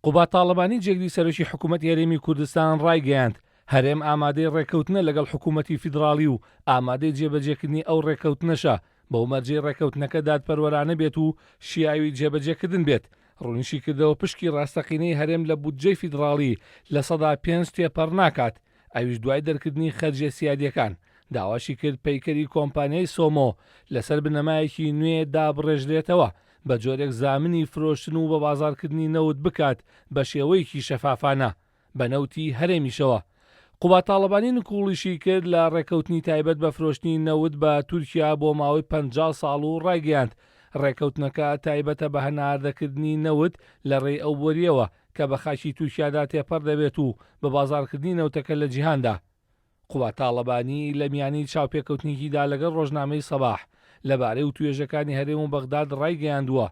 قوباد تاڵەبانی جێگری سەرۆکی حکوومەتی هەرێمی کوردستان ڕایگەیاند، هەرێم ئامادەی ڕێککەوتنە لەگەڵ حکوومەتی فیدڕاڵی و ئامادەی جێبەجێکردنی ئەو ڕێککەوتنەشە، بەو مەرجەی ڕێککەوتنەکە دادپەروەرانە بێت و شیاوی جێبەجێکردن بێت. ڕوونیشیکردەوە، پشکی ڕاستەقینەی هەرێم لە بودجەی فیدڕاڵی 5% تێپەڕ ناکات، ئەویش دوای دەرکردنی خەرجیە سیادیەکان، داواشی کرد پەیکەری کۆمپانیای سۆمۆ لەسەر بنەمایەکی نوێ دابڕێژرێتەوە، بە جۆرێک زامنی فرۆشتن و بەبازاڕکردنی نەوت بکات بە شێوەیەکی شەفافانە بە نەوتی هەرێمیشەوە. قوباد تاڵەبانی نکوڵیشی کرد لە ڕێککەوتنی تایبەت بە فرۆشتنی نەوت بە تورکیا بۆ ماوەی 50 ساڵ و ڕایگەیاند، ڕێککەوتنەکە تایبەتە بە هەناردەکردنی نەوت لە ڕێی ئەو بۆرییەوە کە بە خاکی تورکیادا تێپەڕ دەبێت و بە بازاڕکردنی نەوتەکە لە جیهاندا. قوباد تاڵەبانی لە میانی چاوپێکەوتنێکیدا لەگەڵ ڕۆژنامەی سەباح لەبارەی وتوێژەکانی هەرێم و بەغداد ڕایگەیاندووە،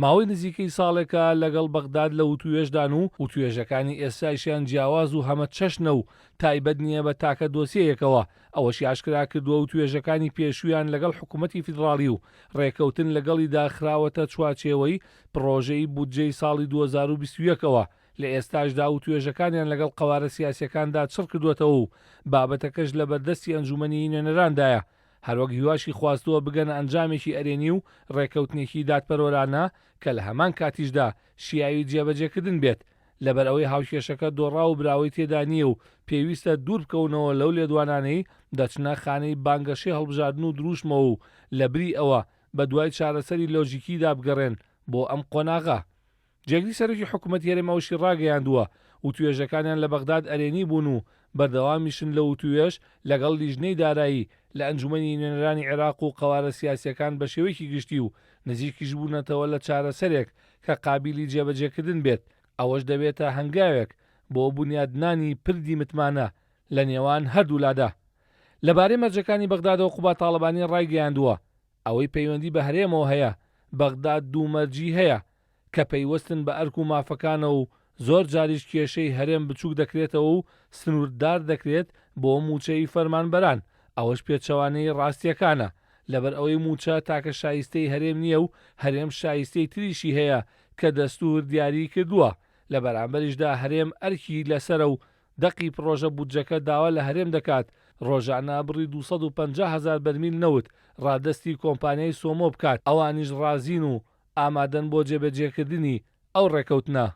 ماوەی نزیکەی ساڵێکە لەگەڵ بەغداد لە وتوێژدان و وتوێژەکانی ئێستایشیان جیاواز و هەمەچەشنە و تایبەت نییە بە تاکە دۆسیەیەکەوە، ئەوەشی ئاشکرا کردووە وتوێژەکانی پێشوویان لەگەڵ حکومەتی فیدڕاڵی و ڕێکەوتن لەگەڵیدا خراوەتە چواچێوەی پڕۆژەی بودجەی ساڵی 2021 ەوە، لە ئێستاشدا وتوێژەکانیان لەگەڵ قەوارە سیاسیەکاندا چڕکردووەتەوە و بابەتەکەش لەبەردەستی ئەنجومەنی نوێنەراندایە، هەروەک هیواشی خواستووە بگەنە ئەنجامێکی ئەرێنی و ڕێککەوتنێکی دادپەروەرانە کە لە هەمان کاتیشدا شیاوی جێبەجێکردن بێت، لەبەرئەوەی هاوکێشەکە دۆڕاو و براوەی تێدا نییە و پێویستە دووربکەونەوە لەو لێدوانانەی دەچنە خانەی بانگەشەی هەڵبژاردن و درووشمەوە و لەبری ئەوە بەدوای چارەسەری لۆژیکیدا بگەڕێن بۆ ئەم قۆناغە. جێگری سەرۆکی حکومەتی هەرێم ئەوەشی ڕاگەیاندووە، وتوێژەکانیان لە بەغداد ئەرێنی بوون و بەردەوامیشن لە وتوێژ لەگەڵ لیژنەی دارایی لە ئەنجومەنی نوێنەرانی عێراق و قەوارە سیاسییەکان بەشێوەیەکی گشتی و نزیکیش بوونەتەوە لە چارەسەرێک کە قابیلی جێبەجێکردن بێت، ئەوەش دەبێتە هەنگاوێک بۆ بونیادنانی پردی متمانە لە نێوان هەردوولادا. لەبارەی مەرجەکانی بەغدادەوە قوباد تاڵەبانی ڕایگەیاندووە، ئەوەی پەیوەندی بە هەرێمەوە هەیە، بەغداد دوو مەرجی هەیە کە پەیوەستن بە ئەرک و مافەکانەوە و زۆر جاریش کێشەی هەرێم بچووک دەکرێتەوە و سنووردار دەکرێت بۆ مووچەی فەرمانبەران، ئەوەش پێچەوانەی ڕاستییەکانە، لەبەر ئەوەی مووچە تاکە شایستەی هەرێم نییە و هەرێم شایستەی تریشی هەیە کە دەستوور دیاریی کردووە، لە بەرامبەریشدا هەرێم ئەرکی لەسەرە و دەقی پڕۆژە بودجەکە داوا لە هەرێم دەکات ڕۆژانە بڕی 250 هەزار بەرمیل نەوت ڕادەستی کۆمپانیای سۆمۆ بکات، ئەوانیش ڕازین و ئامادەن بۆ جێبەجێکردنی ئەو ڕێکەوتنە.